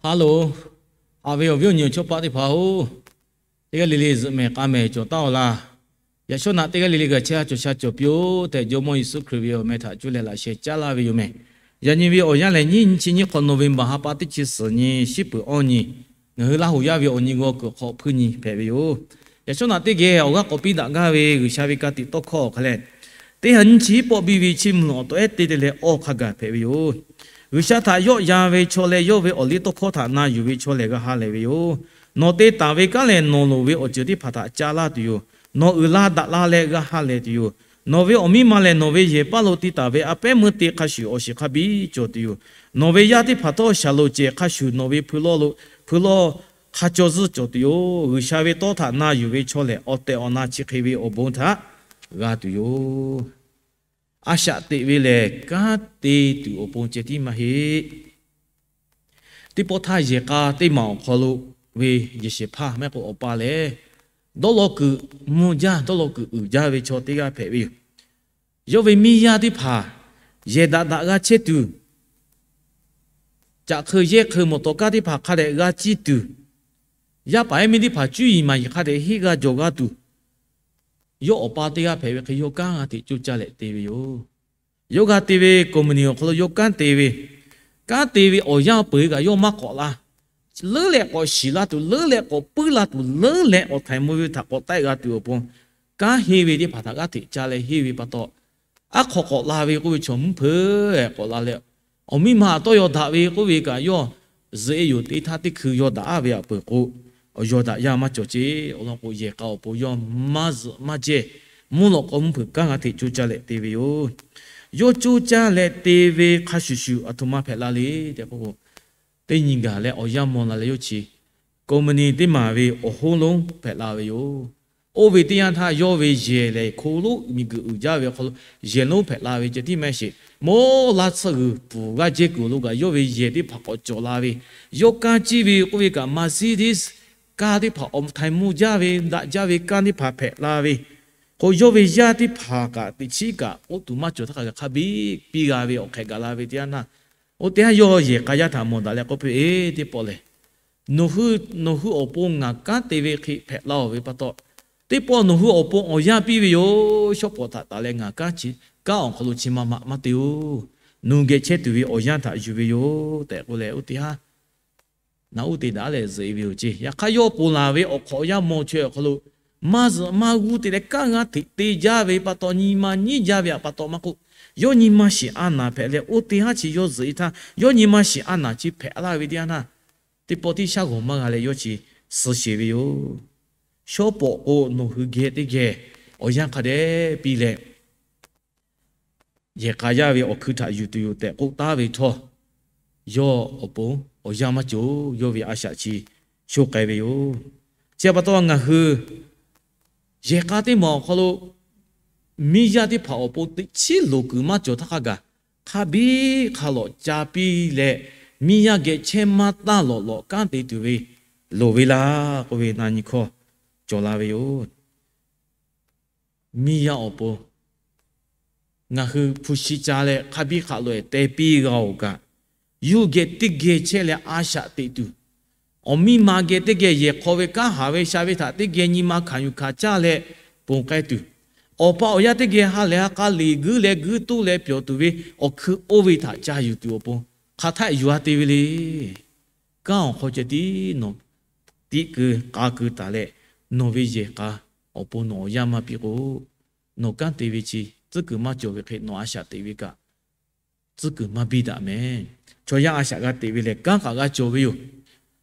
Hello, haꞈ ve awˬ viˉ awˬ nyi awˬ chawˇ paˆ teˇ hpaˍ-oˬ, teˇ g'aˇ le le zuhꞈ mehˍ k'a mehˍ cawˬ taˍ-oˬ laˇ. Yaꞈ shawˉ naꞈ teˇ g'aˇ le le g'a chehˇ sha cawˬ sha cawˬ piˇ-oˬ tehꞈ, Jawˇmawˇ Yeˍsuˆ Hkriꞈ ve awˬ meh htaꞈ cuˇ leh laꞈ sheh caˉ laˇ ve yoˬ mehˍ. Yaꞈ nyi ve awˬ yanˇ lehˬ, nyiˇ nyi chi nyiˇ hk'awꞈ November ha pa teˇ chi suhˍ nyi, shiˉ peuˬ awˇ nyi, ngaˬ hui Laˇ huˍ yaˇ ve awˬ nyi g'aw kuiˬ hk'aw hpuiˇ nyi hpehꞈ ve yoˬ. Yaꞈ shawˉ naꞈ teˇ geh awˬ g'aˇ k'awꞈ piˇ daꞈ gaˇ ve G'uiˬsha ve ka tiꞈ tawˇ hkawˇ awˬ hk'aˇ lehˬ, teˇ ha nyiˇ chi iˉ pawˆ biˇ ve chiˇ mvuh awˬ tawꞈ ehˉ te te leh awˬ hk'a gaˬ hpehꞈ ve yoˬ. G'uiˬsha htaꞈ yawˆ yan ve chaw leh yawˇ ve awˬ liˇ tawˇ hkawˇ htaꞈ na yuˬ ve chaw lehˬ g'a ha lehˬ ve yoˬ. Nawˬ te taˍ ve kanˉ lehˬ, nawˬ loˍ ve awˬ ceuˬ teˇ hpaˍ htaꞈ ca laˇ tuˬ yoˬ. Nawˬ uiˍ la daꞈ la leh g'a ha lehˬ tuˬ yoˬ. Nawˬ ve awˬ miˇ ma lehˬ, nawˬ ve yehˬ paˇ lo te taˍ ve a pehˉ meuˇ te hk'a shuˍ awˬ shiˍ hk'a biˇ cawˬ tuˬ yoˬ. Nawˬ ve yaˇ teˇ hpaˍ htawˇ shaˍlonˍ cehˬ hk'a shuˍ nawˬ ve hpui lawˇ lo hpui lawˇ hk'a caw zuhˇ cawˬ tuˬ yoˬ. G'uiˬsha ve tawˇ htaꞈ na yuˬ ve chaw lehˬ, awˬ tehˬ awˬ na chi hk'e ve awˬ bon htaꞈ g'a tuˬ yoˬ. A shaꞈ teꞈ ve lehˬ, kanˉ te tuˬ awˬ pon ceh tiˉ maˇ heˆ. Teˇ pawˆ htaˇ yehˬ k'a teˇ maˬ awˬ hk'aw lo ve yehˬ shehˍ hpaˇ maˇ heˆ k'o awˬ pa lehˬ, dawˇ law kuiˬ mvuh jaˇ, dawˇ law kuiˬ uiˍ jaˇ ve chaw teˇ g'aˇ hpehꞈ ve yoˬ. Yawˇ ve miˇ yaˇ teˇ hpaˍ yehˬ daꞈ daꞈ g'a chehˇ tuˬ, caꞈ hk'eu yehˇ hk'eu mawˬ tawˍ kaˇ teˇ hpaˍ hk'a dehꞈ g'a ciˇ tuˬ, yaˇ paˍ yaˇ miˇ teˇ hpaˍ cuˇ yiˍ maˍ yiˍ hk'a dehꞈ henˇ g'a jawˬ g'a tuˬ, yawˇ awˬ pa teˇ g'aˇ hpehꞈ ve hk'e yawˇ kanˉ g'a hteꞈ coˇ caˇ leh te ve yoˬ. Yawˇ g'a te ve company awˬ hk'aw lo yawˇ kanˉ te ve, kanˉ te ve awˬ yanˇ peuˬ kaꞈ yawˇ maˇ k'awꞈ la. Leuˉ leh k'awꞈ shiˍ la tuˬ, leuˉ leh k'awꞈ puiˉ la tuˬ, leuˉ leh awˬ htaiˍ mvuh ve htaꞈ k'awꞈ taˆ g'a tuˬ awˬ pon, kanˉ henˇ ve teˇ hpaˍ htaꞈ g'aˇ hteꞈ ca leh henˇ ve pa taw, aˉ hk'aw k'awꞈ la ve k'oˆ ve chaw mvuhˇ hpeuꞈ k'awꞈ la leh, awˬ miˇ ma tawˇ yaw daꞈ ve k'oˆ ve kaꞈ yawˇ zuhꞈ e yoˬ. Teˇ htaˇ teˇ hkui yaw daꞈ-a ve aꞈ peuˬ k'o, awˬ yaw daꞈ yaˇ maˇ cawˬ ceˇ. Awˬ lawn k'o, yehˬ k'a awˬ pon yawˇ maˇ zuhꞈ maˇ jehˇ, mvuhˇ lawꞈ k'aw mvuhˇ hpeuꞈ kanˉ g'a hteꞈ coˇ caˇ leh te ve yoˬ. Yawˇ coˇ caˇ leh te ve hk'a shuˍ shuˍ aˬ htoꞈ ma hpehꞈ la le tehꞈ k'oˆ k'o, teˇ nyi gaˬ leh awˬ yanˇ maw la leh yawˇ chi company teˇ maˬ ve awˬ hoˉ lonˉ hpehꞈ la ve yoˬ. Oˇ ve teˇ yanˇ htaˇ yawˇ ve yehˬ lehˬ, hko lonˉ miˬguiˬ uiˍ jaˇ ve awˬ hk'aw lo yehˬ lonˉ hpehꞈ la ve ceh tiˉ maˇ heˆ sheˍ. Mawˇ laˇ tsuhˇ g'uiˬ pfuhˍ g'aˇ jehˇ kuiˬ lo kaꞈ yawˇ ve yehˬ teˇ hpaˍ k'awꞈ cawˬ la ve, yawˇ kanˉ ciˇ ve k'oˆ ve kaꞈ Mercedes kanˉ teˇ hpaˍ awˬ htaiˍ mvuh jaˇ ve, daꞈ jaˇ ve kanˉ teˇ hpaˍ hpehꞈ la ve k'o, yawˇ ve yaˇ teˇ hpaˍ kaꞈ teꞈ chiˉ kaꞈ k'oˆ tuˬ maˇ cawˬ htaˇ hk'a gaˬ hk'a biˇ piˇ g'a ve awˬ hk'ehꞈ gaˬ la ve teˇ yanˇ htaˇ, oˇ teˇ haˉ yawˇ yehˬ k'a yaˇ htaꞈ mawˬ daꞈ leh k'oˆ piˇ-e, Teˇ pawˆ lehˬ, nawˬ hui, nawˬ hui awˬ pon ngaˬ kanˉ te ve hk'e hpehꞈ la-oˬ ve pa taw, teˇ pawˆ nawˬ hui awˬ pon awˬ yanˇ piˇ ve yoˬ. Shawˉ pawˍ htaꞈ taˍ leh ngaˬ kanˉ chi, kanˉ awˬ hk'aw lo chi ma ma maˇ te-oˬ. Nawˬ geh chehˇ tuˬ ve awˬ yanˇ htaꞈ yuˬ ve yoˬ tehꞈ k'oˆ leh, oˇ teˇ haˉ naꞈ uˉ te daꞈ leh zuhꞈ e ve yoˬ ceˇ. Yaꞈ hk'aˇ yawˇ ponˬ laˬ ve awˬ hk'awꞈ awˬ yanˇ maw chaweh awˬ hk'aw lo maˇ zuhꞈ maˇ g'uˇ te leh kanˉ g'a hteꞈ te jaˇ ve pa taw, nyi ma nyiˉ jaˇ ve pa taw maˇ k'oˆ, yawˇ nyi ma shiˍ a naˍ hpehꞈ leh, oˇ teˇ haˉ chi yawˇ zuhꞈ e htaˇ yawˇ nyi ma shiˍ a naˍ chi hpehꞈ laˇ ve teˇ yanˇ htaˇ, teˇ pawˆ tiˉ shaˉ g'awˬ maˇ g'a leh yawˇ chi suh sheˍ ve yoˬ. Shawˉ pawˍ k'o, nawˬ hui geh teˇ geh awˬ yanˇ hk'a dehꞈ piˇ leh, yehˬ k'a yaˇ ve awˬ hkui htaꞈ yuˬ tuˬ yoˬ tehꞈ k'oˆ taˉ ve htawˇ, yawˇ awˬ pon awˬ yanˇ maˇ cawˬ. Yawˇ ve a shaꞈ chi sho k'ai ve yoˬ. Chi pa taw ngaˬ hui yehˬ k'a teˇ maˬ awˬ hk'aw lo miˇ yaˇ teˇ hpaˍ awˬ pon teꞈ chiˉ loˍ kuiˬ maˇ cawˬ htaˇ hk'a gaˬ, hk'a biˇ hk'a lawꞈ ca piˇ leh, miˇ yaˇ geh chehˇ maˇ taˇ lawꞈ lawꞈ kanˉ te tuˬ ve loˍ ve laˇ k'oˆ ve na nyi hkawˇ cawˬ la ve yoˬ. Miˇ yaˇ awˬ pon ngaˬ hui hpu shi ca leh hk'a biˇ hk'a lawꞈ-e te piˇ g'a-oˬ kaꞈ, yawˇ hui geh teˇ geh chehˇ leh a shaꞈ teꞈ tuˬ, awˬ miˇ ma geh teˇ geh yehˬ hk'aw ve kanˉ haˍ ve sha ve htaꞈ teˇ geh nyi ma hkanˍ yuˬ hkanˍ caˇ leh ponˬ k'ai tuˬ, awˬ pa awˬ yaˇ teˇ geh ha lehˬ ha k'a liꞈ guiˇ leh guiˇ toˇ leh pyawˬ tuˬ ve awˬ hkui oˇ ve htaꞈ ca yuˬ tuˬ awˬ pon hk'aˬ htaˆ yuˬ-a te ve le. Kanˉ awˬ hk'aw ceh tiˉ nawˬ tiꞈ keu k'a keu taˍ leh, nawˬ ve yehˬ k'a awˬ pon nawˬ awˬ yanˇ maˇ piˇ k'o, nawˬ kanˉ te ve chi tcuhˉ kuiˬ maˇ cawˬ ve hk'e nawˬ a shaꞈ teꞈ ve kaꞈ tcuhˉ kuiˬ maˇ biˇ daꞈ mehˍ. Chaw yaˇ a shaꞈ g'a teꞈ ve lehˬ, kanˉ kaꞈ g'a cawˬ ve yoˬ.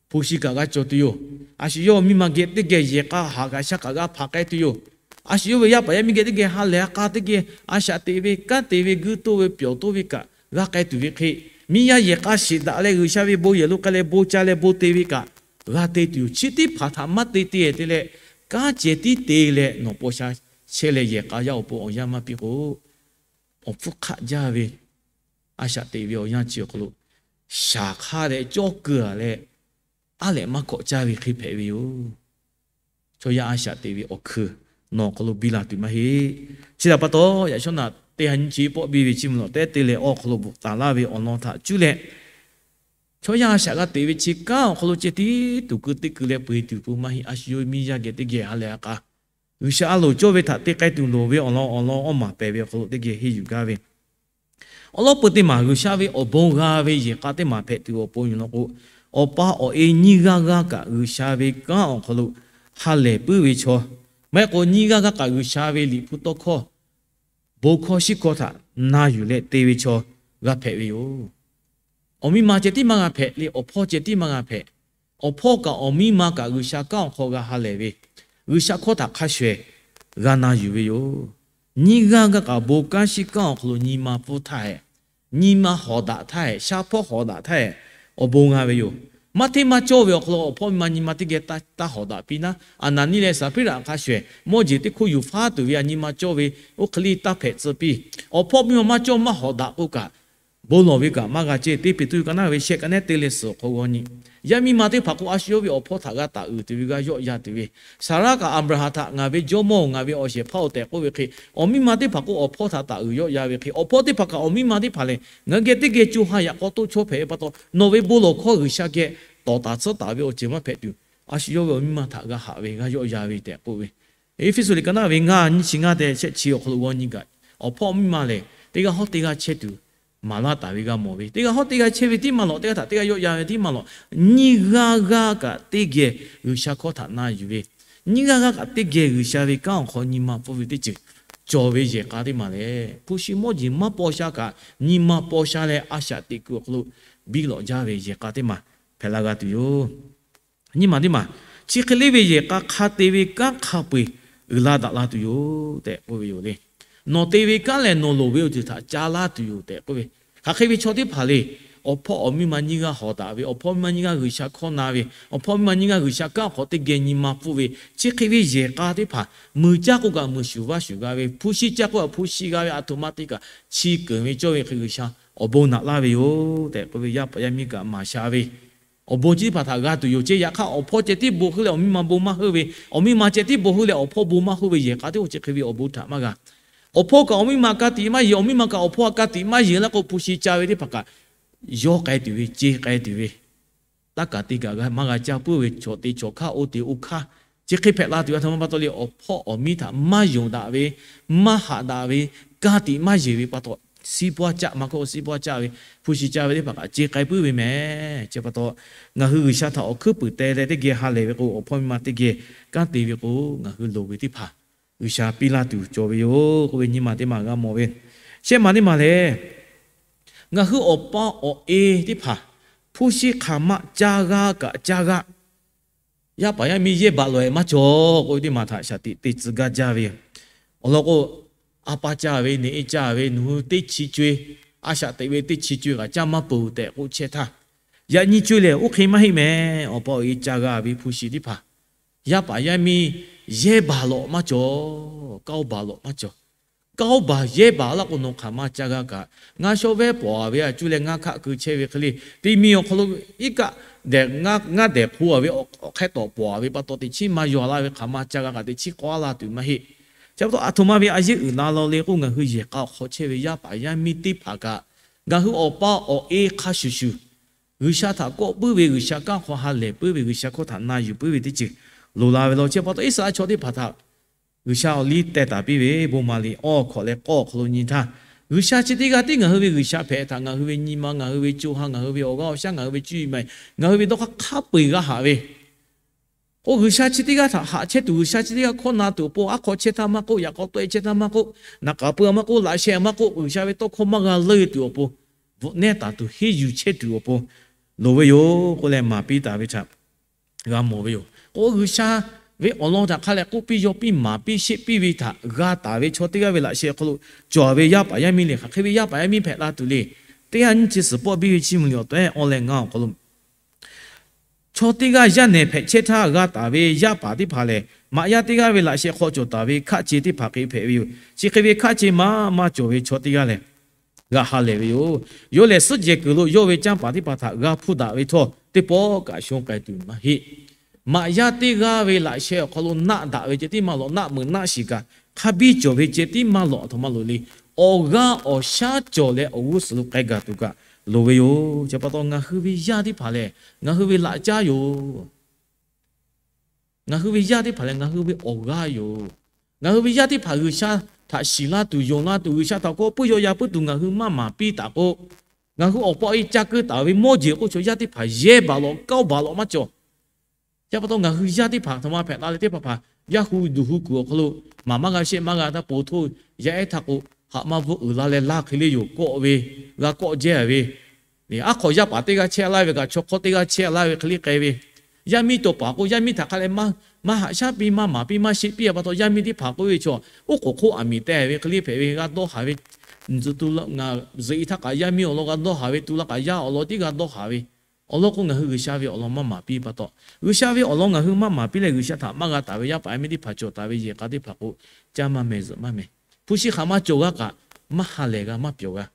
Hpu shi kaꞈ g'a cawˬ tuˬ yoˬ. A shu yawˇ miˇ ma geh teˇ geh yehˬ k'a haˍ kaꞈ shaˉ kaꞈ g'a hpanˍ k'ai tuˬ yoˬ. A shu yawˇ ve yaˇ paˍ yaˇ miˇ geh teˇ geh ha lehˬ ha k'a teˇ geh a shaꞈ teꞈ ve, kanˉ te ve, guiˇ toˇ ve, pyawˬ toˇ ve kaꞈ g'a k'ai tuˬ ve hk'e, miˇ yaˇ yehˬ k'a shiˍ daꞈ leh G'uiˬsha ve bon yehˬ lo k'ai leh bon ca leh bon te ve kaꞈ g'a te tuˬ yoˬ. Chi teˇ hpaˍ htaꞈ maˇ te te te leh, kanˉ ceh tiˉ te leh nawˬ paw sha chehˇ leh yehˬ k'a yaˇ awˬ pon awˬ yanˇ maˇ piˇ k'o, awˬ hpfuhˇ hk'aˆ jaˇ ve a shaꞈ teꞈ ve awˬ yanˇ chi awˬ hk'aw lo shaˍ hk'aˇ leh cawˇ keu-a leh, aˉ lehꞈ maˇ kawꞈ caˇ ve hk'e hpehꞈ ve yoˬ. Chaw yaˇ a shaꞈ teꞈ ve awˬ hkui nawˬ awˬ hk'aw lo biˇ la tuˬ maˇ heˆ. Chi htaꞈ pa taw, yaꞈ shawˉ naꞈ teˇ ha nyiˇ chi pawˆ biˇ ve chiˇ mvuh lawˬ tehˉ te leh awˬ hk'aw lo bvuhꞈ taˍ laˇ ve awˬ lawn htaꞈ cuˇ leh, Chaw yaˇ a shaꞈ g'a teꞈ ve chi kanˉ awˬ hk'aw lo ceh tiˉ tuˬ keu teˇ keu leh peu eˬ tuˬ peuˬ maˇ heˆ. A shu yawˇ ve miˇ yaˇ geh teˇ geh ha lehˬ a k'a, G'uiˬsha a loˍ cawˇ ve htaꞈ te k'ai tuˬ loˍ ve awˬ lawn awˬ lawn awˬ maˬ pehˬ ve awˬ hk'aw lo teˇ geh henˇ yuˬ gaˇ ve awˬ lawn peu teˇ maˬ G'uiˬsha ve awˬ bon g'a ve yehˬ k'a teˇ maˬ hpehꞈ tuˬ awˬ pon yoˬ law k'o, awˬ pa awˬ e nyiˇ g'aˇ g'aˇ kaꞈ G'uiˬsha ve kanˉ awˬ hk'aw lo ha lehˬ puiˉ ve chaw, maˇ heˆ k'o nyiˇ g'aˇ g'aˇ kaꞈ G'uiˬsha ve liꞈ hpu tawˇ hkawˇ, bon hkawˇ shiˉ hkawˇ htaꞈ na yuˬ leh te ve chaw g'a hpehꞈ ve yoˬ. Awˬ miˇ ma ceh tiˉ maˇ g'a hpehꞈ le, awˬ hpawˇ ceh tiˉ maˇ g'a hpehꞈ. Awˬ hpawˇ kaꞈ awˬ miˇ ma kaꞈ G'uiˬsha kanˉ awˬ hk'aw g'a ha lehˬ ve, G'uiˬsha hkawˇ htaꞈ hk'a shuˍ shuˍ g'a na yuˬ ve yoˬ. Nyiˇ g'aˇ g'aˇ kaꞈ bon kanˉ shiˉ kanˉ awˬ hk'aw lo nyi ma pfuhˇ htaˇ hehꞈ, nyi ma hawˍ daꞈ htaˇ hehꞈ, sha hpawˇ hawˍ daꞈ htaˇ hehꞈ, awˬ bon g'a ve yoˬ. Maˇ hteˇ maˇ cawˇ ve awˬ hk'aw lo awˬ hpawˇ miˇ ma nyi ma teˇ geh taˇ hawˍ daꞈ piˇ naˉ, Aˍnaˍniˆ leh Saˍhpiˉraꞈ hk'a shuˍ shuˍ mawˇ jeˬ teˇ hk'oˆ yuˬ faˉ tuˬ ve a nyi ma cawˇ ve oˇ hk'e le taˇ hpehꞈ tcuh piˇ. Awˬ hpawˇ miˇ ma maˇ cawˇ maˇ hawˍ daꞈ k'oˆ kaꞈ, bon lawˬ ve kaꞈ maˇ g'a ceh. Teˇ Peˍtruˆ ka naˉ ve shehˆ ka nehˉ teˇ leh suhˍ awˬ hk'aw g'aw nyi. Yaˇ miˇ ma teˇ hpaˍ k'o a shu yawˇ ve awˬ hpawˇ htaꞈ g'a taˍ uiˍ tuˬ ve g'a yawˆ yan tuˬ ve, Saˍraˆ kaꞈ Aˍbraˍhanˍ htaꞈ ngaˬ ve jawˇmawˇ-oˬ, ngaˬ ve awˬ shehˍ hpaˇ-oˬ tehꞈ k'oˆ ve hk'e, awˬ miˇ ma teˇ hpaˍ k'o awˬ hpawˇ htaꞈ taˍ uiˍ yawˆ yan ve hk'e, awˬ hpawˇ teˇ hpaˍ kaꞈ awˬ miˇ ma teˇ hpaˍ lehˬ ngaˬ hui geh teˇ geh co ha yaꞈ k'aw toˇ chawˇ hpehꞈ ve pa taw, nawˬ ve bon lawˬ hkawˇ G'uiˬsha geh tawˍ taˍ tsuhˇ taˍ ve awˬ ceuˬ maˇ hpehꞈ tuˬ, a shu yawˇ ve awˬ miˇ ma htaꞈ g'a haꞈ ve g'a yawˆ yan ve tehꞈ k'oˆ ve, Eˇfeˇsuꞈ liꞈ ka naˉ ve ngaˇ nyiˇ chi ngaˇ te shehˆ chi awˬ hk'aw lo g'aw nyi kaꞈ, awˬ hpawˇ miˇ ma lehˬ teˇ g'aˇ hawˉ teˇ g'aˇ chehˇ tuˬ maˍ laˇ taˍ ve g'a mawˬ ve, teˇ g'aˇ hawˉ teˇ g'aˇ chehˇ ve tiˉ maˇ lawꞈ, teˇ g'aˇ htaꞈ teˇ g'aˇ yawˆ yan ve tiˉ maˇ lawꞈ. Nyiˇ g'aˇ g'aˇ kaꞈ teˇ geh G'uiˬsha hkawˇ htaꞈ na yuˬ ve, nyiˇ g'aˇ g'aˇ kaꞈ teˇ geh G'uiˬsha ve kanˉ awˬ hk'aw nyi ma pfuhˇ ve teˇ ceuˬ cawˬ ve yehˬ k'a teˇ maˬ lehˬ, hpu shi mawˇ jeˬ maˇ paw sha kaꞈ nyi ma paw sha leh a shaꞈ teꞈ kuiˬ awˬ hk'aw lo biˇ lawꞈ jaˇ ve yehˬ k'a teˇ maˬ hpehꞈ la g'a tuˬ yoˬ. Nyiˇ maˬ teˇ maˬ, chi hk'e le ve yehˬ k'a hk'a te ve kanˉ hk'a peu-eˬ uiˍ la daꞈ la tuˬ yoˬ tehꞈ k'oˆ ve yoˬ le. Nawˬ te ve kanˉ lehˬ nawˬ loˍ ve awˬ ceuˬ htaꞈ ca laˇ tuˬ yoˬ tehꞈ k'oˆ ve, hk'aˬ hk'e ve chaw teˇ hpaˍ le, awˬ hpawˇ awˬ miˇ ma nyiˇ g'aˇ hawˍ daꞈ ve, awˬ hpawˇ miˇ ma nyiˇ g'aˇ G'uiˬsha hkawˇ na ve, awˬ hpawˇ miˇ ma nyiˇ g'aˇ G'uiˬsha kanˉ awˬ hk'aw teˇ geh nyi ma pfuhˇ ve, chi hk'e ve yehˬ k'a teˇ hpaˍ muiˬ caˇ k'oˆ kaꞈ muiˬ shuˍ vaˇ shuˍ g'a ve, hpu shi caˇ k'oˆ kaꞈ hpu shi g'a ve, aˬ htoꞈ ma te kaꞈ chi keunˍ ve cawˇ ve hk'e G'uiˬsha awˬ bon naꞈ laˇ ve yoˬ tehꞈ k'oˆ ve, yaˇ paˍ yaˇ miˇ kaꞈ maˍ sha ve awˬ bon chi teˇ hpaˍ htaꞈ g'a tuˬ yoˬ ceh. Yaꞈ hk'aˇ awˬ hpawˇ ceh tiˉ bon heuˆ leh awˬ miˇ ma bon maˇ heuˆ ve, awˬ miˇ ma ceh tiˉ bon heuˆ leh awˬ hpawˇ bon maˇ heuˆ ve yehˬ k'a teˇ g'aˇ chi hk'e ve awˬ bon htaꞈ maˇ g'a. Awˬ hpawˇ kaꞈ awˬ miˇ ma ka tiꞈ maˇ yeˬ, awˬ miˇ ma kaꞈ awˬ hpawˇ ka tiꞈ maˇ yeˬ laˇ k'o, hpu shi ca ve teˇ hpaˍ kaꞈ yawˇ k'ai tuˬ ve, ceˇ k'ai tuˬ ve, taˇ kaˬ te kaꞈ maˇ g'a caˇ puiˉ ve, chaw te chaw hkaˇ, oˇ te oˇ hkaˇ, chi hk'e hpehꞈ la tuˬ ve aˬ htoꞈ ma pa taw le, awˬ hpawˇ awˬ miˇ htaꞈ maˇ yonˍ daꞈ ve, maˇ haꞈ daꞈ ve, ka tiꞈ maˇ yeˬ ve pa taw, siˉ pawˇ caˆ maˇ k'oˆ, siˉ pawˇ caˆ ve, hpu shi ca ve teˇ hpaˍ kaꞈ ceˇ k'ai puiˉ ve mehˍ. Chi pa taw, ngaˬ hui G'uiˬsha htaꞈ awˬ hkuiˉ puiˍ teh leh teˇ geh ha lehˬ ve k'o, awˬ hpawˇ miˇ ma teˇ geh kanˉ te ve k'o, ngaˬ hui loˍ ve teˇ hpaˍ G'uiˬsha piˇ laˇ tuˬ cawˬ ve yoˬ k'oˆ ve nyiˇ maˬ teˇ maˬ g'a mawˬ ve. Shehˆ maˬ teˇ maˬ lehˬ, ngaˬ hui awˬ pa awˬ e teˇ hpaˍ hpu shi hk'aˬ ma caˇ g'a kaꞈ caˇ g'a, yaˇ paˍ yaˇ miˇ yehˇ baˬ lawˬ-e maˇ cawˬ k'oˆ ve teˇ maˬ htaꞈ shaˍ tiꞈ te tcuh gaˇ jaˇ ve yoˬ. Awˬ lawn k'o, a pa caˇ ve, neꞈ e caˇ ve, nawˬ hui teˇ chi co-e, a shaꞈ teꞈ ve teˇ chi co-e kaꞈ caˇ maˇ peuˬ tehꞈ k'oˆ chehˇ htaˇ, yaꞈ nyi co-e lehˬ oˇ hk'e maˇ heˆ mehˍ. Awˬ pa awˬ e caˇ g'a ve hpu shi teˇ hpaˍ, yaˇ paˍ yaˇ miˇ yehˇ baˬ lawˬ maˇ cawˬ, kaˇ oˇ baˬ lawˬ maˇ cawˬ. Kaˇ oˇ baˬ yehˇ baˬ laˇ k'o, nawˬ hk'aˬ ma caˇ g'a kaꞈ, ngaˇ shawˉ vehˉ pawˍ-a ve a cuˇ leh ngaˇ hkaˆ keu chehˇ ve hk'e le, teˇ miˬ awˬ hk'aw lo iˉ kaˆ dehꞈ ngaˇ dehꞈ hk'o-a ve awˬ hk'e tawˍ pawˍ-a ve pa taw, teꞈ chiˉ maˇ yaw laˇ ve hk'aˬ ma caˇ g'a kaꞈ teꞈ chiˉ k'awꞈ laˇ tuˬ maˇ heˆ. Chi pa taw, aˬ htoꞈ ma ve a yeˇ uiˍ la law le k'o, ngaˬ hui yehˬ k'a awˬ hk'aw chehˇ ve yaˇ paˍ yaˇ miˇ teˇ hpaˍ kaꞈ, ngaˬ hui awˬ pa awˬ e hk'a shuˍ shuˍ G'uiˬsha htaꞈ kawˆ puiˉ ve, G'uiˬsha kanˉ hk'aw ha lehˬ puiˉ ve, G'uiˬsha hkawˇ htaꞈ na yuˬ puiˉ ve teˇ ceuˬ loˍ la ve law. Chi pa taw, Iˉsaˍreˍlaˆ chaw teˇ hpaˍ htaꞈ G'uiˬsha awˬ liˇ teh taˍ piˇ ve bon maˍ liꞈ awˬ hkawꞈ leh k'awˇ awˬ hk'aw lo nyi htaˇ, G'uiˬsha chi teˇ g'aˇ tiˉ ngaˬ hui ve G'uiˬsha hpehꞈ htaꞈ ngaˬ hui ve nyi ma, ngaˬ hui ve co ha, ngaˬ hui ve awˬ g'aˇ awˬ shaˉ, ngaˬ hui ve cuˇ yiˍ maˍ yiˍ, ngaˬ hui ve dawˇ hk'aˇ hk'a peu-eˬ g'a haꞈ ve k'o, G'uiˬsha chi teˇ g'aˇ htaꞈ haꞈ chehˇ tuˬ, G'uiˬsha chi teˇ g'aˇ hkawˇ na tuˬ awˬ pon, aˉ hk'aw chehˇ htaˇ maˇ k'oˆ, yaꞈ k'aw tawˆ-e chehˇ htaˇ maˇ k'oˆ, naˍ k'aˍ pui-a maˇ k'oˆ, laꞈ sheh maˇ k'oˆ, G'uiˬsha ve tawˇ hkawˇ maˇ g'a leuˆ tuˬ awˬ pon, bvuhꞈ nehˇ taˍ tuˬ henˇ yuˬ chehˇ tuˬ awˬ pon loˍ ve yoˬ k'oˆ leh maˍ piˇ taˍ ve htaꞈ g'a mawˬ ve yoˬ. K'o, G'uiˬsha ve awˬ lawn htaꞈ hk'a leh k'oˆ piˇ, yaw piˇ, maˍ piˇ, sheˆ piˇ ve htaꞈ g'a taˍ ve chaw teˇ g'aˇ ve laꞈ sheh awˬ hk'aw lo cawˬ ve yaˇ paˍ yaˇ miˇ lehˬ, hk'aˬ hk'e ve yaˇ paˍ yaˇ miˇ hpehꞈ la tuˬ le. Teˇ g'aˇ nyiˇ chi suhˍ pawˆ biˇ ve Chiˇ mvuh liꞈ awˬ tehˉ awˇ leh ngaˇ awˬ hk'aw lo, chaw teˇ g'aˇ yaˇ nehˬ hpehꞈ chehˇ htaˇ g'a taˍ ve yaˇ paˍ teˇ hpaˍ lehˬ, maꞈ yaˇ teˇ g'aˇ ve laꞈ sheh hk'aw cawˬ taˍ ve hkaˆ ce teˇ hpaˍ hk'e hpehꞈ ve yoˬ. Chi hk'e ve hkaˆ ce maˇ maˇ cawˬ ve chaw teˇ g'aˇ lehˬ, g'a ha lehˬ ve yoˬ. Yawˇ lehˬ, suhˉ jehˬ kuiˬ lo yawˇ ve canˇ paˍ teˇ hpaˍ htaꞈ g'a hpuˇ daꞈ ve htawˇ, teˇ pawˆ kaꞈ shonˇ k'ai tuˬ maˇ heˆ. Maꞈ yaˇ teˇ g'aˇ ve laꞈ sheh awˬ hk'aw lo naˆ daꞈ ve ceh tiˉ maˇ lawꞈ, naˆ meuˍ naˆ shiˍ kaꞈ hk'a biˇ cawˬ ve ceh tiˉ maˇ lawꞈ, aˬ htoꞈ ma loˍ le. Awˬ g'aˇ awˬ shaˉ cawˬ leh awˬ g'uˇ suhˍ lo k'ai gaˬ tuˬ kaꞈ, loˍ ve yoˬ. Chi pa taw ngaˬ hui ve yaˇ teˇ hpaˍ lehˬ, ngaˬ hui ve laꞈ caˉ yoˬ. Ngaˬ hui ve yaˇ teˇ hpaˍ lehˬ, ngaˬ hui ve awˬ g'aˇ yoˬ. Ngaˬ hui ve yaˇ teˇ hpaˍ G'uiˬsha htaꞈ shiˍ laˇ tuˬ, yonˍ laˇ tuˬ, G'uiˬsha htaꞈ kawˆ puiˉ yaw yaˇ puiˉ tuˬ ngaˬ hui maˇ maˍ piˇ taˍ k'o, ngaˬ hui awˬ pa awˬ e ca keu taˍ ve mawˇ jeˬ k'oˆ chaw yaˇ teˇ hpaˍ yehˇ baˬ lawꞈ, kawˇ baˬ lawꞈ maˇ cawˬ. Chi pa taw ngaˬ hui yaˇ teˇ hpaˍ htaꞈ maˇ hpehꞈ la leh teˇ hpaˍ hpaˍ yaˇ hu duˬ hu kuiˬ awˬ hk'aw lo maˍ maˇ g'a shehˆ maˇ g'a taˇ po htoˇ, yaˇ ehˉ htaˇ k'o, haꞈ maˇ bvuhˆ uiˍ la leh laˇ hk'e le yoˬ kawˆ ve, g'a kawˆ jehˇ ve, aˉ hk'aw yaˇ paˍ teˇ g'aˇ chehˇ laˇ ve kaꞈ, chaw hk'awˇ teˇ g'aˇ chehˇ laˇ ve hk'e le k'ai ve, yaˇ miˇ tawˇ paˍ k'o yaˇ miˇ htaꞈ hk'a leh maˇ haꞈ shaˉ piˇ, maˇ maˍ piˇ, maˇ sheˆ piˇ a pa taw, yaˇ miˇ teˇ hpaˍ k'oˆ ve chaw, oˉ k'oˍ hk'oˆ aˬ miˍ teh ve hk'e le hpehꞈ ve g'a dawˇ haˍ ve, ngaˬ zuhꞈ ngaˬ zuhꞈ e htaˇ kaꞈ yaˇ miˇ awˬ lawn g'a dawˇ haˍ ve, tu la kaꞈ yaˇ awˬ lawn tiˉ g'a dawˇ haˍ ve, awˬ lawn k'o ngaˬ hui G'uiˬsha ve awˬ lawn maˇ maˍ piˇ pa taw, G'uiˬsha ve awˬ lawn ngaˬ hui maˇ maˍ piˇ leh G'uiˬsha htaꞈ maˇ g'a taˍ ve yaˇ paˍ yaˇ miˇ teˇ hpaˍ cawˬ taˍ ve yehˬ k'a teˇ hpaˍ k'o, caˇ maˇ meh zuhꞈ maˇ meh. Hpu shi hk'aˬ maˇ cawˬ g'a kaꞈ, maˇ ha lehˬ g'a, maˇ pyawˬ g'a.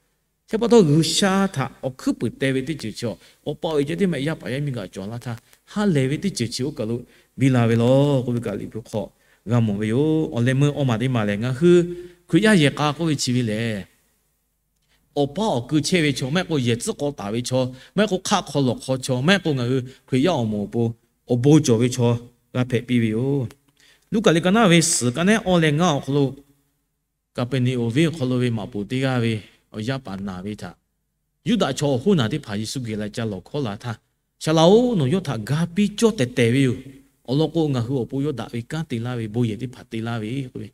Chi pa taw G'uiˬsha htaꞈ awˬ hkuiˉ puiˍ teh ve teˇ ceuˬ chi, awˬ pa awˬ e ceh tiˉ maˇ heˆ, yaˇ paˍ yaˇ miˇ kaꞈ cawˬ laˇ htaˇ, ha lehˬ ve teˇ ceuˬ chi oˇ kaˬ lo biˇ la ve law k'oˆ ve kaꞈ Liꞈ hpu hk'aw g'a mawˬ ve yoˬ. Awˬ leh meuˇ awˇ maˬ teˇ maˬ lehˬ, ngaˬ hui Hkriꞈ yaˇ yehˬ k'a k'oˆ ve chi ve lehˬ, awˬ paˉ awˬ kui chehˇ ve chaw, maˇ heˆ k'o yehˬ tcuhˉ k'aw taˍ ve chaw, maˇ heˆ k'o hk'aˆ hk'aw lawˬ hk'aw chaw, maˇ heˆ k'o ngaˬ hui Hkriꞈ yaˇ awˬ moˍ awˬ pon awˬ bon cawˬ ve chaw g'a hpehꞈ piˇ ve yoˬ. Luˉkaꞈ liꞈ ka naˉ ve suhˍ ka nehˉ awˇ leh ngaˇ awˬ hk'aw lo, Kaˍpeˍneˍonˍ venˇ awˬ hk'aw lo ve maꞈ poˍ teˇ g'aˇ ve awˬ yaˇ paˍ naˬ ve htaꞈ Yuˇdaꞈ chaw awˬ hoˉ naˬ teˇ hpaˍ Yeˍsuˆ geh la ca lawˬ hkawˉ la htaˇ, Shaˍ laꞈ-oˬ, nawˬ yawˇ htaꞈ ga piˇ cawˇ tehˬ tehˬ ve yoˬ. Awˬ lawn k'o, ngaˬ hui awˬ pon yawˇ daꞈ ve kanˉ te laˇ ve, bon yehˬ teˇ hpaˍ te laˇ ve k'oˆ ve,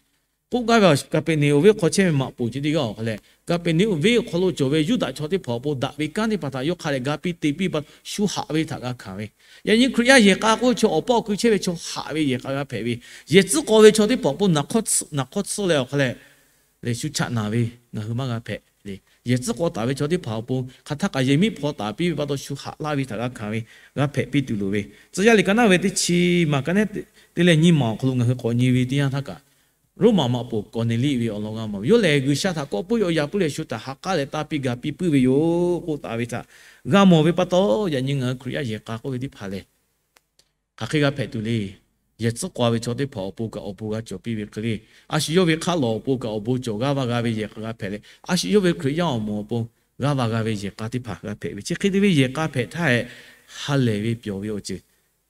k'oˆ gaˇ ve, Kaˍpeˍneˍonˍ venˇ hk'aw chehˇ ve maꞈ poˍ chi teˇ g'aˇ awˬ hk'a lehˬ, Kaˍpeˍneˍonˍ venˇ awˬ hk'aw lo cawˬ ve Yuˇdaꞈ chaw teˇ hpaˍ awˬ pon daꞈ ve kanˉ teˇ hpaˍ htaꞈ yawˇ hk'a dehꞈ ga piˇ te piˇ pa shu haꞈ ve htaꞈ g'a hkanˍ ve. Yaꞈ nyi Hkriꞈ yaˇ yehˬ k'a k'oˆ ve chaw, awˬ paˉ awˬ kui chehˇ ve chaw haꞈ ve yehˬ k'a g'a hpehꞈ ve. Yehˬ tcuhˉ k'aw ve chaw teˇ hpaˍ awˬ pon naˬ hk'awˇ tsuhˇ leh awˬ hk'a lehˬ, leh shu chaꞈ naˍ ve ngaˬ hui maˇ g'a hpehꞈ le. Yehˬ tcuhˉ k'aw taˍ ve chaw teˇ hpaˍ awˬ pon hk'aˬ htaˇ kaꞈ yehˬ miˉ hpaw taˍ piˇ ve pa taw shu haꞈ laˇ ve htaꞈ g'a hkanˍ ve, g'a hpehꞈ piˇ tuˬ loˍ ve. Tcuh yaˇ liꞈ ka naˉ ve teˇ chi maˬ ka nehˉ te leh nyi maˬ awˬ hk'aw lo ngaˬ hui k'awꞈ nyi ve teˇ yanˇ htaˇ kaꞈ, Roˉmaꞈ maꞈ poˍ Kawˍneˍliˆ ve awˬ lawn g'a mawˬ ve. Yawˇ lehˬ G'uiˬsha htaꞈ kawˆ puiˉ yaw yaˇ puiˉ leh shu htaꞈ ha k'aˉ leh taˇ piˇ ga piˇ puiˉ ve yoˬ k'oˆ taˍ ve htaꞈ g'a mawˬ ve pa taw, yaꞈ nyi ngaˬ hui Hkriꞈ yaˇ yehˬ k'a k'oˆ ve teˇ hpaˍ lehˬ, hk'aˬ hk'e g'a hpehꞈ tuˬ le. Yehˬ tcuhˉ k'aw ve chaw teˇ hpaˍ awˬ pon kaꞈ awˬ bon g'a cawˬ piˇ ve hk'e le, a shu yawˇ ve hk'aˆ lawˬ awˬ pon kaꞈ awˬ bon cawˬ g'aˇ va g'a ve yehˬ k'a g'a hpehꞈ leh, a shu yawˇ ve Hkriꞈ yaˇ awˬ moˍ awˬ pon g'aˇ va g'a ve yehˬ k'a teˇ hpaˍ g'a hpehꞈ ve. Chi hk'e te ve yehˬ k'a hpehꞈ htaˇ hehꞈ, ha lehˬ ve pyawˬ ve awˬ ceuˬ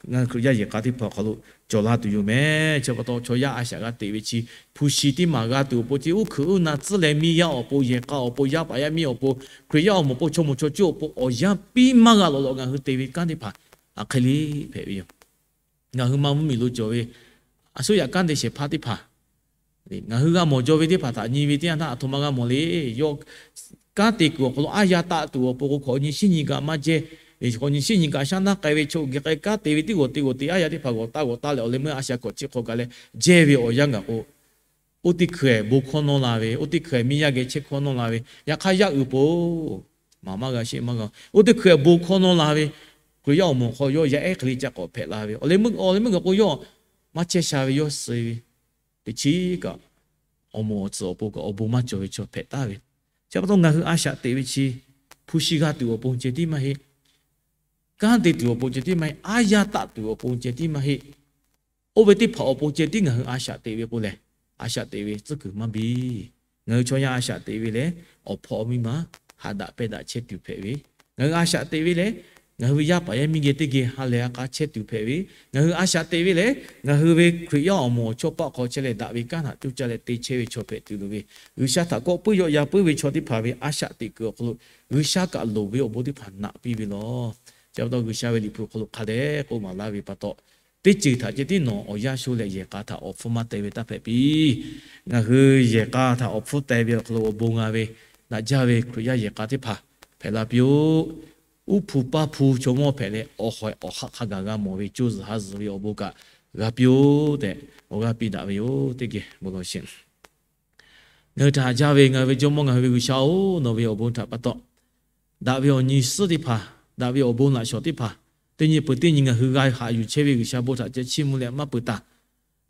ngaˬ hui Hkriꞈ yaˇ yehˬ k'a teˇ hpaˍ awˬ hk'aw lo cawˬ la tuˬ yoˬ meh. Chi pa taw chaw yaˇ a shaꞈ g'a teꞈ ve chi, hpu shi teˇ maˬ g'a tuˬ awˬ pon, chi uˉ hkuiꞈ uˉ na tcuhˉ leh miˇ yaˇ awˬ pon, yehˬ k'a awˬ pon, yaˇ paˍ yaˇ miˇ awˬ pon, Hkriꞈ yaˇ awˬ moˍ pon, chaw moˍ chaw cuˇ awˬ pon awˬ yanˇ piˇ maˇ g'a lawꞈ lawꞈ ngaˬ hui te ve kanˉ teˇ hpaˍ a hk'e le hpehꞈ ve yoˬ. Ngaˬ hui ma mvuhˇmiˬ lo cawˬ ve a shu yaꞈ kanˉ te shehˍ hpaˇ teˇ hpaˍ, ngaˬ hui g'a mawˬ jaw ve teˇ hpaˍ htaꞈ nyi ve teˇ yanˇ htaˇ, a htoꞈ ma g'a mawˬ le. Yawˇ kanˉ te kuiˬ awˬ hk'aw lo aˉ yaˇ taˆ tuˬ awˬ pon k'o, hk'awꞈ nyi shinˉ nyi kaꞈ maˇ jehˇ. Hk'awꞈ nyi shinˉ nyi kaꞈ shaˉ naˉ k'ai ve chaw geh k'ai kanˉ te ve teˇ g'awˬ te g'awˬ te aˉ yaˇ teˇ hpaˍ g'awˬ taˆ g'awˬ taˆ leh awˬ leh meuˇ a shaꞈ kawꞈ chi hk'aw kaꞈ leh jehˇ ve awˬ yanˇ gaˬ k'o, oˇ teˇ hkui-eh bon hkawˇ nawˇ la ve, oˇ teˇ hkui-eh miˇ yaˇ geh chehˇ hkawˇ nawˇ la ve, yaꞈ hk'aˇ yaˇ uiˍ po maˍ maˇ g'a sheˆ maˇ g'a. Oˇ teˇ hkui-eh bon hkawˇ nawˇ la ve, Hkriꞈ yaˇ awˬ moˍ hk'aw yawˇ yaˇ ehˉ hk'e le ca k'awꞈ hpehꞈ la ve, awˬ leh meuˇ awˬ leh meuˇ gaˬ k'o yawˇ maˇ chehˇ sha ve, yawˇ suh ve, teꞈ chiˉ kaꞈ awˬ moˍ awˬ tcuhˍ awˬ pon kaꞈ awˬ bon maˇ cawˬ ve chaw hpehꞈ taˍ ve. Chi pa taw ngaˬ hui a shaꞈ teꞈ ve chi, hpu shi g'a tuˬ awˬ pon ceh tiˉ maˇ heˆ. Kanˉ te tuˬ awˬ pon ceh tiˉ maˇ heˆ. Aˉ yaˇ taˆ tuˬ awˬ pon ceh tiˉ maˇ heˆ. Oˇ ve teˇ hpaˍ awˬ pon ceh tiˉ ngaˬ hui a shaꞈ teꞈ ve k'o lehˬ, a shaꞈ teꞈ ve tcuhˉ kuiˬ maˇ biˇ. Ngaˬ hui chaw yaˇ a shaꞈ teꞈ ve lehˬ, awˬ hpawˇ miˇ ma haꞈ daꞈ pehˇ daꞈ chehˇ tuˬ hpehꞈ ve. Ngaˬ hui a shaꞈ teꞈ ve lehˬ, ngaˬ hui ve yaˇ paˍ yaˇ miˇ geh teˇ geh ha lehˬ a k'a chehˇ tuˬ hpehꞈ ve. Ngaˬ hui a shaꞈ teꞈ ve lehˬ, ngaˬ hui ve Hkriꞈ yaˇ awˬ moˍ awˬ chawˇ paˆ hk'aw chehˇ leh daꞈ ve kanˉ htaꞈ coˇ caˇ leh te chehˇ ve chaw hpehꞈ tuˬ loˍ ve. G'uiˬsha htaꞈ kawˆ puiˉ yaw yaˇ puiˉ ve chaw teˇ hpaˍ ve a shaꞈ teꞈ kuiˬ awˬ hk'aw lo G'uiˬsha kaꞈ loˍ ve awˬ bon teˇ hpaˍ naꞈ piˇ ve lawˬ. Chi pa taw G'uiˬsha ve Liꞈ hpu hk'aw lo hk'a dehꞈ k'oˆ maˍ laˇ ve pa taw, teˇ ceuˬ htaꞈ ceh tiˉ nawˬ awˬ yanˇ sho leh yehˬ k'a htaꞈ awˬ hpfuhˇ maˇ teh ve taˇ hpehꞈ piˇ. Ngaˬ hui yehˬ k'a htaꞈ awˬ hpfuhˇ teh ve awˬ hk'aw lo awˬ bon g'a ve, daꞈ jaˇ ve Hkriꞈ yaˇ yehˬ k'a teˇ hpaˍ hpehꞈ la piˇ-oˆ. Uˉ hpu paˇ hpu chaw mawˇ hpehꞈ leh, awˬ hawehꞈ awˬ haˆ hk'a gaˬ g'a mawˬ ve, co zuhˬ ha zuhˬ ve awˬ bon kaꞈ g'a piˇ-oˆ tehꞈ, awˬ g'aˇ piˇ daꞈ ve yoˬ. Teˇ geh bon lawˬ sheˍ. Ngaˬ hui htaꞈ haꞈ jaˇ ve ngaˬ hui ve Jawˇmawˇ, ngaˬ hui ve G'uiˬsha-oˬ, nawˬ ve awˬ bon htaꞈ pa taw, daꞈ ve awˬ nyi suhˉ teˇ hpaˍ, daꞈ ve awˬ bon laꞈ shawˍ teˇ hpaˍ, teˇ nyi peuˬ teˇ nyi ngaˬ hui g'a haꞈ yuˬ chehˇ ve G'uiˬsha bon htaꞈ ceh chiˇ mvuh leh maˇ peuˬ taˍ.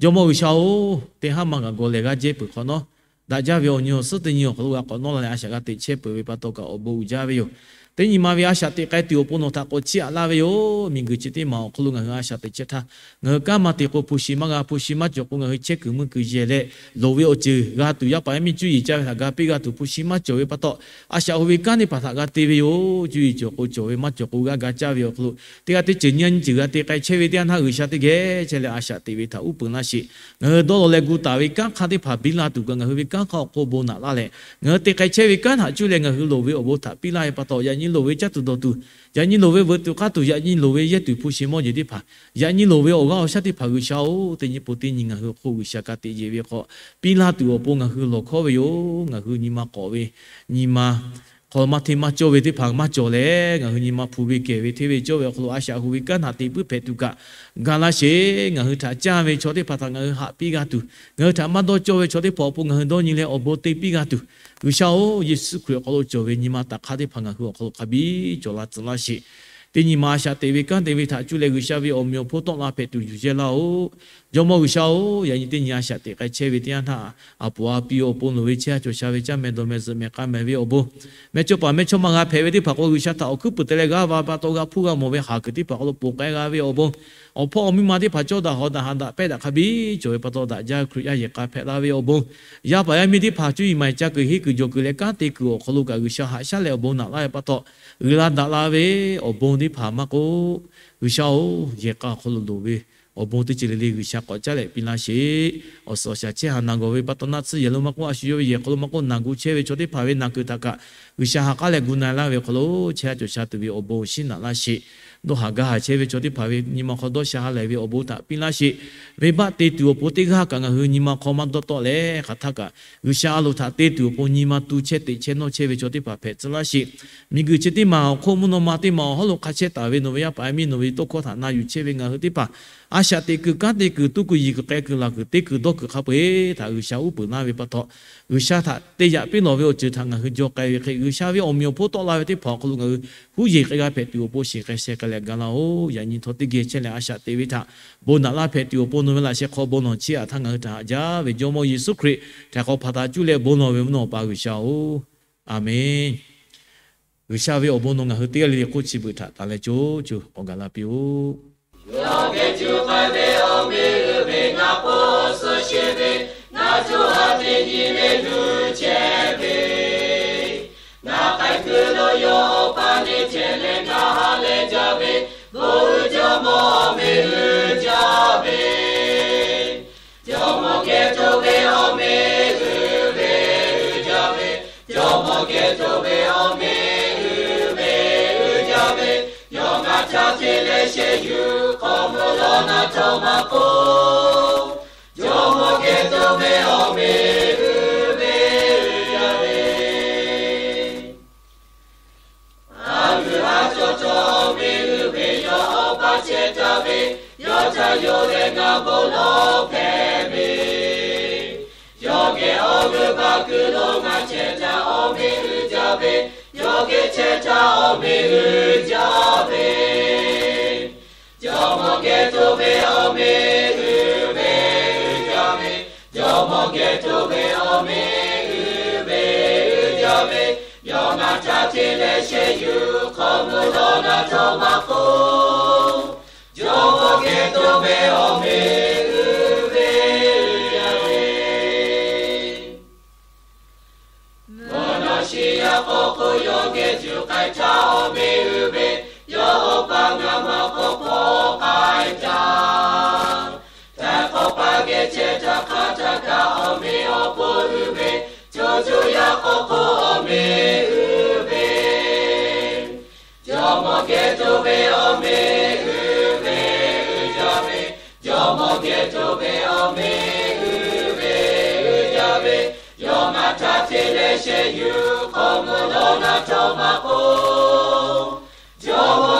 Jawˇmawˇ G'uiˬsha-oˬ, teˇ haˉ maˇ g'a gawˬ lehˬ g'aˇ jehˇ peuˬ hk'awꞈ nawˉ, daꞈ jaˇ ve awˬ nyi awˬ suhˉ teˇ nyi awˬ hk'aw lo g'a k'awꞈ nawˉ la leh a shaꞈ g'a teꞈ chehˇ peuˬ ve pa taw kaꞈ awˬ bon uiˍ jaˇ ve yoˬ. Teˇ nyi ma ve a shaꞈ teꞈ k'ai tuˬ awˬ pon nawˬ htaꞈ k'awꞈ chiˇ aꞈ laˇ ve yoˬ. Miˬguiˬ chi teˇ maˬ awˬ hk'aw lo ngaˬ hui a shaꞈ teꞈ chehˇ htaˇ, ngaˬ hui kanˉ maˇ te k'o, hpu shi maˇ g'a, hpu shi maˇ cawˬ k'o, ngaˬ hui chehˇ kuiˬ mui kuiˬ yehˬ leh loˍ ve awˬ ceuˬ g'a tuˬ, yaˇ paˍ yaˇ miˇ cuˇ yiˍ caˇ ve htaꞈ g'a piˇ g'a tuˬ, hpu shi maˇ cawˬ ve pa taw, a shaꞈ hu ve kanˉ teˇ hpaˍ htaꞈ g'a te ve yoˬ. Cuˇ yiˍ cawˬ k'o cawˬ ve, maˇ cawˬ k'o g'aˇ g'a caˇ ve awˬ hk'aw lo, teˇ g'aˇ teˇ ceuˬ nyi a nyi ceuˬ g'a te k'ai chehˇ ve teˇ yanˇ htaˇ, G'uiˬsha teˇ geh chehˇ leh a shaꞈ teꞈ ve htaꞈ uˉ peunˍ laˇ sheˍ. Ngaˬ hui dawˇ law leh gu taˍ ve kanˉ hk'aˇ teˇ hpaˍ biˇ la tuˬ kaꞈ, ngaˬ hui ve kanˉ hk'aˇ awˬ hk'oˆ bon naꞈ laˇ leh, ngaˬ hui te k'ai chehˇ ve kanˉ htaꞈ cuˇ leh ngaˬ hui loˍ ve awˬ bon htaꞈ piˇ laˇ ve pa taw, yaꞈ nyi loˍ ve caˇ tuˬ dawˬ tuˬ, yaꞈ nyi loˍ ve veuꞈ tuˬ k'aˇ tuˬ, yaꞈ nyi loˍ ve yehˇ tuˬ hpu shi mawˇ jeˬ teˇ hpaˍ, yaꞈ nyi loˍ ve awˬ g'aˇ awˬ shaˉ teˇ hpaˍ, G'uiˬsha-oˬ, teˇ nyi po teˇ nyi ngaˬ hui awˬ hk'oˆ G'uiˬsha ka tiꞈ yeˬ ve hk'aw, piˇ laˇ tuˬ awˬ pon ngaˬ hui lawˬ hkawˉ ve yoˬ. Ngaˬ hui nyi ma k'awꞈ ve, nyi ma hk'aw maˇ hteˇ maˇ cawˇ ve teˇ hpaˍ maˇ cawˬ leh, ngaˬ hui nyi ma hpu ve kehˬ ve hteˇ ve cawˇ ve awˬ hk'aw lo a shaꞈ hu ve kanˉ htaꞈ te puiˉ hpehꞈ tuˬ kaꞈ ga laˇ sheˍ. Ngaˬ hui htaꞈ canˇ ve chaw teˇ hpaˍ htaꞈ ngaˬ hui haꞈ piˇ g'a tuˬ, ngaˬ hui htaꞈ maˇ dawˇ cawˇ ve chaw teˇ hpaˍ awˬ pon ngaˬ hui dawˇ nyi leh awˬ bon te piˇ g'a tuˬ, G'uiˬsha-oˬ, Yeˍsuˆ Hkriꞈ awˬ hk'aw lo cawˬ ve nyi ma taˍ hk'aˇ teˇ hpaˍ ngaˬ hui awˬ hk'aw lo hk'a biˇ cawˬ la tcuh laˇ sheˍ. Teˇ nyi ma a shaꞈ teꞈ ve kanˉ te ve htaꞈ cuˇ leh G'uiˬsha ve awˬ meꞈ awˬ hponˇ tawˆ la hpehꞈ tuˬ yuˬ yehˇ laˇ-oˆ. Jawˇmawˇ G'uiˬsha-oˬ, yaꞈ nyi teˇ nyi a shaꞈ teꞈ k'ai chehˇ ve teˇ yanˇ htaˇ, a poˍ a piˇ awˬ pon loˍ ve chehˇ a cawˬ sha ve caˇ meh dawˬ meh zuhꞈ meh k'ai meh ve awˬ bon, mehˇchawˇpaˍ mehˇchawˇma g'a hpehꞈ ve teˇ hpaˍ hk'aw lo G'uiˬsha htaꞈ awˬ hkuiˉ puiˍ te leh g'aˇ va pa taw g'a hpuˇ g'a mawˬ ve haˍ kuiˬ teˇ hpaˍ hk'aw lo poˬ k'ai g'a ve awˬ bon, awˬ hpawˇ awˬ miˇ ma teˇ hpaˍ cawˇ daꞈ haw daꞈ ha daꞈ pehˇ daꞈ hk'a biˇ cawˬ ve pa taw, daꞈ jaˇ Hkriꞈ yaˇ yehˬ k'a hpehꞈ la ve awˬ bon, yaˇ paˍ yaˇ miˇ teˇ hpaˍ cuˇ yiˍ maˍ yiˍ ca kuiˬ henˇ kuiˬ jawˬ kuiˬ leh kanˉ te kuiˬ awˬ hk'aw lo kaꞈ G'uiˬsha haꞈ shaˉ leh awˬ bon naꞈ laˇ ve pa taw, g'uiˬ la daꞈ la ve awˬ bon teˇ hpaˍ maˇ k'oˆ, G'uiˬsha-oˬ, yehˬ k'a awˬ hk'aw lo loˍ ve awˬ bon teˇ ceuˬ le le G'uiˬsha k'awꞈ caˉ leh piˇ laˇ sheˍ. Awˬ suhˍ awˬ shaˍ chehˇ haˍ naˬ gawˬ ve pa taw, naˆ tsuhˇ yehˬ lo maˇ k'oˆ, a shu yawˇ ve yehˬ hk'aw lo maˇ k'oˆ, naˬ gu chehˇ ve chaw teˇ hpaˍ ve naˬ kuiˬ htaꞈ kaꞈ G'uiˬsha ha k'aˉ leh gu na laˇ ve awˬ hk'aw lo, chehˇ a cawˬ sha tuˬ ve awˬ bon awˬ shinˉ naꞈ laˇ sheˍ. Dawˇ haˍ gaˇ haˍ chehˇ ve chaw teˇ hpaˍ ve nyi ma hk'aw dawˇ sha ha lehˬ ve awˬ bon htaꞈ piˇ laˇ sheˍ. Venˇbaˆ te tuˬ awˬ pon teˇ g'aˇ kaꞈ ngaˬ hui nyi ma hk'aw maˇ dawˇ tawˆ leh, hk'aˬ htaˇ kaꞈ G'uiˬsha a loˍ htaꞈ te tuˬ awˬ pon nyi ma tu chehˇ teꞈ chehˇ nawˇ chehˇ ve chaw teˇ hpaˍ hpehꞈ tcuh laˇ sheˍ. Miˬguiˬ chi teˇ maˬ awˬ hk'oˆ mvuhˇ naw ma teˇ maˬ awˬ hawˉ lo hk'a chehˇ taˍ ve nawˬ ve yaˇ paˍ yaˇ miˇ nawˬ ve tawˇ hkawˇ htaꞈ na yuˬ chehˇ ve ngaˬ hui teˇ hpaˍ, a shaꞈ teꞈ kuiˬ kanˉ te kuiˬ tuˇ kuiˬ yiˬ kuiˬ k'ai kuiˬ laˬ kuiˬ te kuiˬ dawˇ kuiˬ hk'a peu-eˬ htaꞈ G'uiˬsha uˉ peunˍ laˇ ve pa taw, G'uiˬsha htaꞈ te yaꞈ piˇ lawˬ ve awˬ ceuˬ htaꞈ ngaˬ hui jaw k'ai ve hk'e, G'uiˬsha ve awˬ meꞈ awˬ hponˇ tawˆ la ve teˇ hpaˍ awˬ hk'aw lo ngaˬ hui huˉ yeˬ k'ai g'a hpehꞈ tuˬ awˬ pon shiˍ k'ai sheh k'ai leh ga laˇ-oˬ. Yaꞈ nyi htawˇ teˇ geh chehˇ leh a shaꞈ teꞈ ve htaꞈ bon naꞈ laˇ hpehꞈ tuˬ awˬ pon nawˬ ve laꞈ sheh hk'aw bon lawˬ chiˇ aꞈ htaˇ ngaˬ hui htaꞈ haꞈ jaˇ ve Jawˇmawˇ Yeˍsuˆ Hkriꞈ htaiˍ hk'awꞈ hpaˍ htaꞈ cuˇ leh bon lawˬ ve mvuhˇ naw Awˬ pa G'uiˬsha-oˬ, Aˍmenˍ. G'uiˬsha ve awˬ bon nawˬ ngaˬ hui teˇ g'aˇ le le hk'oˆ chi beuꞈ htaꞈ taˍ leh co co k'awꞈ gaˬ la piˇ-oˆ. Yawˇ geh cuˇ k'ai ve awˬ meꞈ uiˍ ve ngaˬ k'oˆ suh sheˍ ve, ngaˬ co ha teˇ nyi le luˬ chehˇ ve, ngaˬ k'ai kuiˬ lo yawˇ awˬ pa neˇ chehˇ leh ngaˬ ha leh jaˇ ve, bon uiˍ Jawˇmawˇ awˬ meꞈ uiˍ jaˇ ve, Jawˇmawˇ geh to ve awˬ meꞈ uiˍ ve uiˍ jaˇ ve, Jawˇmawˇ geh to ve awˬ meꞈ uiˍ ve uiˍ jaˇ ve, yawˇ ngaˬ htaꞈ te leh shehˍ yuˬ hk'aw mvuh lawˬ naˍ htawˇ maˇ k'oˆ, Jawˇmawˇ geh to ve awˬ meꞈ uiˍ ve uiˍ jaˇ ve, a g'uiˬ a cawˬ cawˬ awˬ meꞈ uiˍ ve yawˇ awˬ pa chehˇ taˍ ve, yawˇ htaꞈ yonˍ leh ngaˬ bon lawˬ hpehꞈ ve, yawˇ geh awˬ g'euˆ baˬ kuiˬ lo ngaˬ chehˇ htaˇ awˬ meꞈ uiˍ jaˇ ve, yawˇ geh chehˇ htaˇ awˬ meꞈ uiˍ jaˇ ve, Jawˇmawˇ geh to ve awˬ meꞈ uiˍ ve uiˍ jaˇ ve, Jawˇmawˇ geh to ve awˬ meꞈ uiˍ ve uiˍ jaˇ ve, yawˇ ngaˬ htaꞈ te leh shehˍ yuˬ hk'aw mvuh lawˬ naˍ htawˇ maˇ k'oˆ, Jawˇmawˇ geh to ve awˬ meꞈ uiˍ ve uiˍ jaˇ ve, mvuhˇ naw shiˍ yaˇ k'awꞈ k'oˆ yawˇ geh juˬ k'ai htaˇ awˬ meꞈ uiˍ ve, yawˇ awˬ pa ngaˬ maˇ k'awꞈ k'awꞈ k'ai taˍ. Htaiˍ hk'awꞈ pa geh chehˇ htaˇ hk'aˬ htaˇ kaꞈ awˬ meꞈ awˬ hponˇ uiˍ ve, co co yaˇ k'awꞈ k'oˆ awˬ meꞈ uiˍ ve, Jawˇmawˇ geh to ve awˬ meꞈ uiˍ ve uiˍ jaˇ ve, Jawˇmawˇ geh to ve awˬ meꞈ uiˍ ve uiˍ jaˇ ve, yawˇ ngaˬ htaꞈ te leh shehˍ yuˬ hk'aw mvuh lawˬ naˍ htawˇ maˇ k'oˆ, Jawˇmawˇ